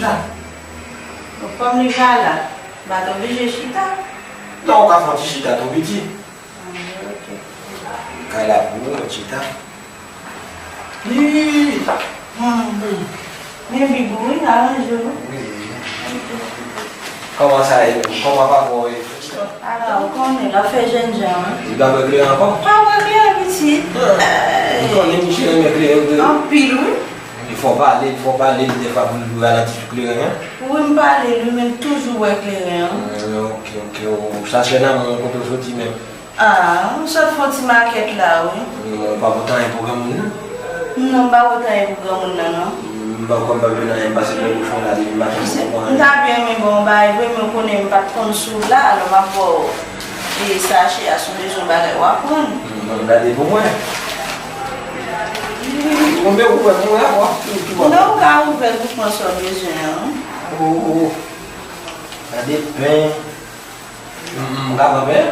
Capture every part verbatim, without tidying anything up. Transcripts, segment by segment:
Bon, kòm li pa la, m pa t oblije chita. Non, ou ka fè yon ti chita tou piti. Ah, ok. Kay la pou ou, yon chita. Wi. Hmm. Men Big Boy aranje w. Wi. Kòman sa ye menm? Kòman papa w ye? Ala, ou konnen, l ap fè jènjan, wi. Li pa bwè kleren ankò? Pa bwè kleren, pitit. Ah. Ou konnen misye renmen kleren vre. Anpil, wi. Li fò pale, li fò pale, li defwa pou l ralanti sou kleren an. Wi, m pale, li menm toujou bwè kleren an. Ah, ok, ok. Ou chache nan moun kote w soti menm. Ah, m sot fè yon ti makèt la, wi. Ou pa pote anyen pou granmoun nan? Non, m pa pote anyen pou granmoun nan, non. M pa kwè m pa vin anyen, m pase bò bouch mwen la depi maten, m poko pran anyen. M ta byen renmen ba w yon bagay vre, men w konnen m pa t konn sou la, alò m ap ba w e sachè a, si w bezwen yon bagay w ap pran. Bon, gade pou mwen. Konbyen ou wè pou mwen la, w ap tou, tou. Non, ou ka ouvè l pou pran sa w bezwen an. Oh, oh. Gade pen. M, m ka pran pen?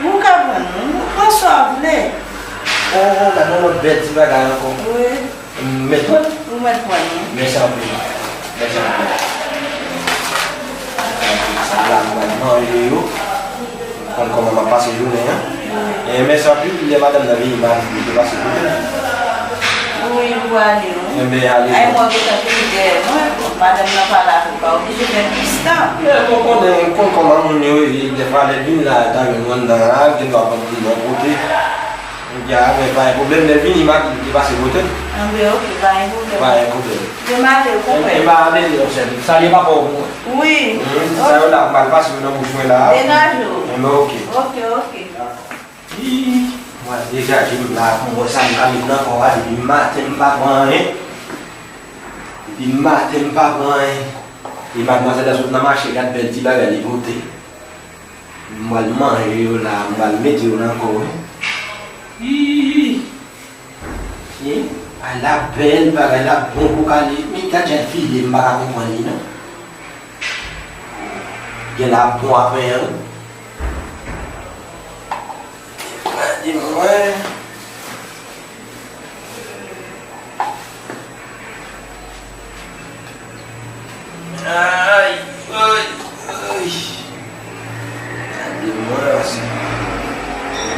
Ou ka pran, non. Ou pran sa w vle. Oh, gade yon lòt bèl ti bagay ankò. Wi. M mèt pran? Ou mèt pran, non. Mèsi anpil. Mèsi anpil. Sa la, m pral manje yo. Konn kòman m ap pase jounen an. Wi. E mèsi anpil, lè madanm nan vini, m a di li te pase kote l. Wi, li pwale, wi. Enben, ale. Ay, mwen gentan kouri dèyè mwen. Madanm nan pale avè w, pa oblije fè plis tan. Men mwen konnen, konn kòman moun yo ye, dèfwa lè l vin la, ta jwenn ou anndan a, l gendwa pran pou l bò kote. Ya, men pa gen pwoblèm, lè l vini, m a di l te pase kote l. Anben, ok, pa gen pwoblèm. Pa gen pwoblèm. Men m ale, ou konprann. Enben, m ale, non, sèl. Salye papa w pou mwen. Wi. Sa yo la, m al pase yo nan bouch mwen la. Degaje w. Enben, ok. Ok, ok. Ih, mwen degaje m la, pou m wè sa m ka met nan kò a, depi maten m pa pran anyen. Depi maten m pa pran anyen. E madmwazèl la sot nan mache, gad bèl ti bagay li pote. M pral manje yo la, m pral mete yo nan kò, wi. Ih, ih, bagay la bèl, bagay la bon pou kale. Men gad jan l file, m pa ka konprann li, non. Gen la bon a pen an, wi. Gade mwen. Ay, ay, ay. Gade mwen, pase.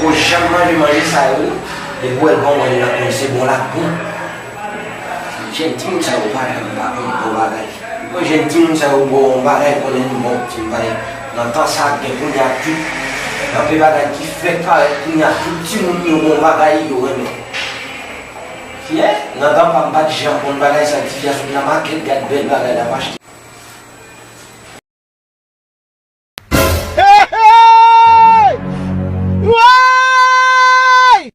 Ou janm manje manje sa yo, non? Depi w wè l bon, manje nan kwen, se bon l ap bon. Jèn timoun sa yo pa janm pa konn bon bagay. Mwen jèn timoun sa yo bon bagay konnen nou bon ti bagay. Nan tan sa gen kounye a tout, anpil bagay ki fèk parèt kounye a tout timoun yo bon bagay yo renmen. Fyè, nan tan pa m pa t janm konn bagay sa, tifi a sot nan makèt, gad bèl bagay l ap achte. Hey, hey! Woy!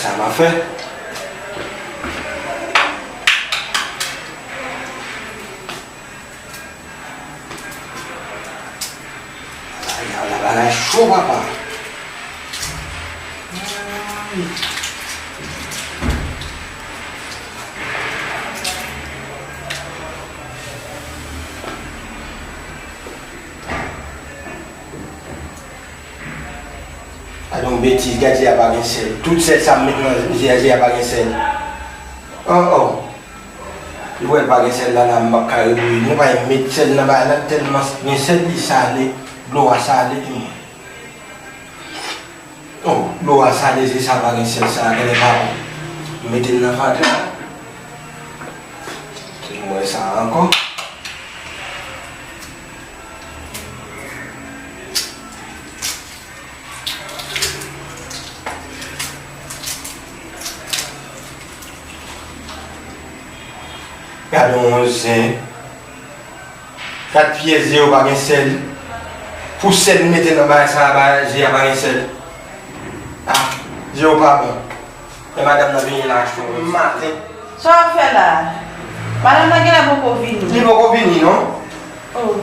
Sa m ap fè. Ala bagay cho, papa. Gade yon betiz, gad, je a pa gen sèl. Tout sèl sa m met nan je a, je a pa gen sèl. Oh, oh. Li wè l pa gen sèl la, la m p ap ka rebouyi. Nou pa met sèl nan bagay la, tèlman gen sèl li sale, dlo a sale, timoun. Oh, dlo a sale, se sa, pa gen sèl sa, genlè pa bon. M mete l nan fatra. Se pou mwen sa ankò. Gade yon zen. Gad pye zye yo pa gen sèl. Pou sèl mete nan bagay sa a, bagay zye a pa gen sèl. Ah, zye yo pa bon. E madanm nan vini la achte yon maten. Sa w ap fè la? Madanm nan genlè poko vini. Li poko vini, non. Oh.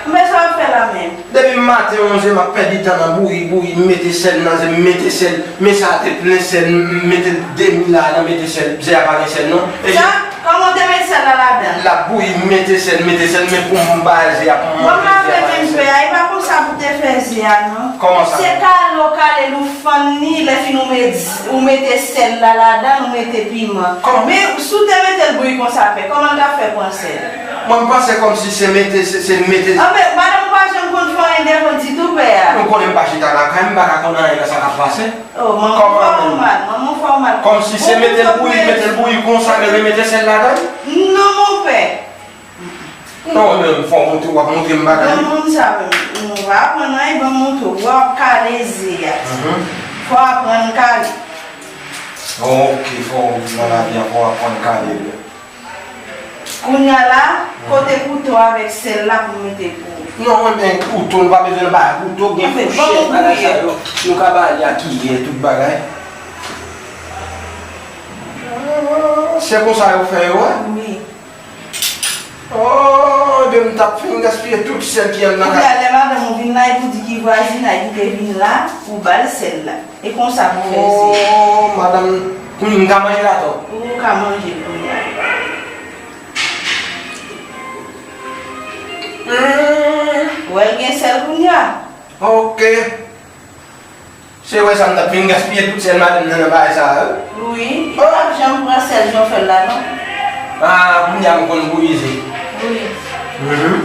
Men sa w ap fè la menm? Depi maten, yon zen, m ap pèdi tan nan bouyi, bouyi, m mete sèl nan zen, m mete sèl. Men sa a te plen sèl, m mete demi ladan, mete sèl. Zye a pa gen sèl, non. E sa, kòman w te met sèl la ladan? L ap bouyi, m mete sèl, mete sèl, men pou m bay zye a, pou m manje zye a pa gen sèl. Mwen pa vle menm fè a, e pa konsa pou te fè zye a, non. Kòman sa? Se kale w kale l, ou fann li, lè fini w met, ou mete sèl la ladan l, ou mete piman. Kòman? Men si w te mete l bouyi konsa, pè, kòman l t ap fè pran sèl? Mwen, m panse kòmsi se mete, se, se mete. Anben, madanm ou pa janm konn fè anyen devan ditou, pè a. Nou konnen m pa chita lakay, m pa ka konn anyen nan sa k ap pase. Oh, manman fè w mal, manman fè w mal. Kòmsi se mete l bouyi, mete l bouyi konsa, men remete sèl ladan l? Non, monpè. Non, men fò w montre, w ap montre m bagay. Ban m sa, m pa aprann anyen, ban m montre w. W ap kale ze a. Mhm. Fò w aprann kale. Ok, fò w nan lavi a, fò w aprann kale vre. Kounye a la, kote kouto avèk sèl la pou m mete pou ou? Non, mwen men kouto, nou pa bezwen nan bagay kouto, gen fouchèt, bagay sa yo. Nou ka ba li a kiyè, tout bagay. Ah, se konsa yo fè yo, wi? Wi. Oh, ebyen m t ap fin gaspiye tout sèl ki an nan kay. Kounye a, lè madanm ou vin la, epi w di ki vwazinay ki te vin la, ou ba l sèl la. E konsa pou fè se. Oh, madanm, kounye m ka manje la tou? Ou ka manje l kounye a. Hmm. Ou wè l gen sèl kounye a? Ok. Se wè sa m t ap fin gaspiye tout sèl madanm nan nan bagay sa a, wi. Wi. Ou p ap janm pran sèl jan w fè l la, non? Ah, kounye a m konn bouyi ze. Wi. Mhm.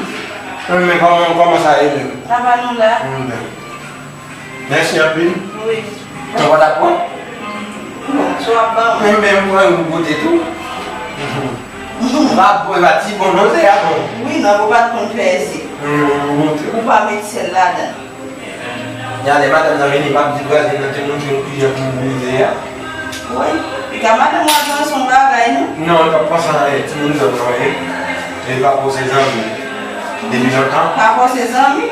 Men kòman, kòman sa ye menm? Sa va nou la? Hmm, ben. Mèsi anpil. Wi. Ou pa t ap pran? Bon, si w ap ban mwen. Men, men, m pran yon goute tou. M ap pran, e pa ti bon non, se a bon. Wi, non, ou pa t konn fè ze. Hmm, goute. Ou pa met sèl ladan. Yalè, madanm nan vini, m ap di vwazen nan te montre yon kiyè pou m bouyi ze a. Wi. Pika madanm w ap lanse yon bagay, non? Non, li p ap panse anyen, timoun zòt non, e. Li pa pòse zanmi. Depi lontan. Pa fòse zanmi.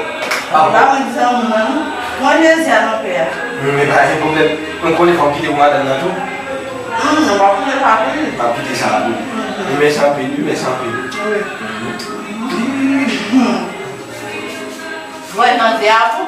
Pa bon. Pa mande zanmi mwen, non. Mwen Jezi a non pè a. Men pa gen pwoblèm. Mwen konnen fò m kite pou madanm nan tou. Hum, non, pa konnen pa konnen. M ap kite sa la pou li. Mhm. Mèsi anpil, wi, mèsi anpil. Wi. Mhm. Mwen nan te a pou.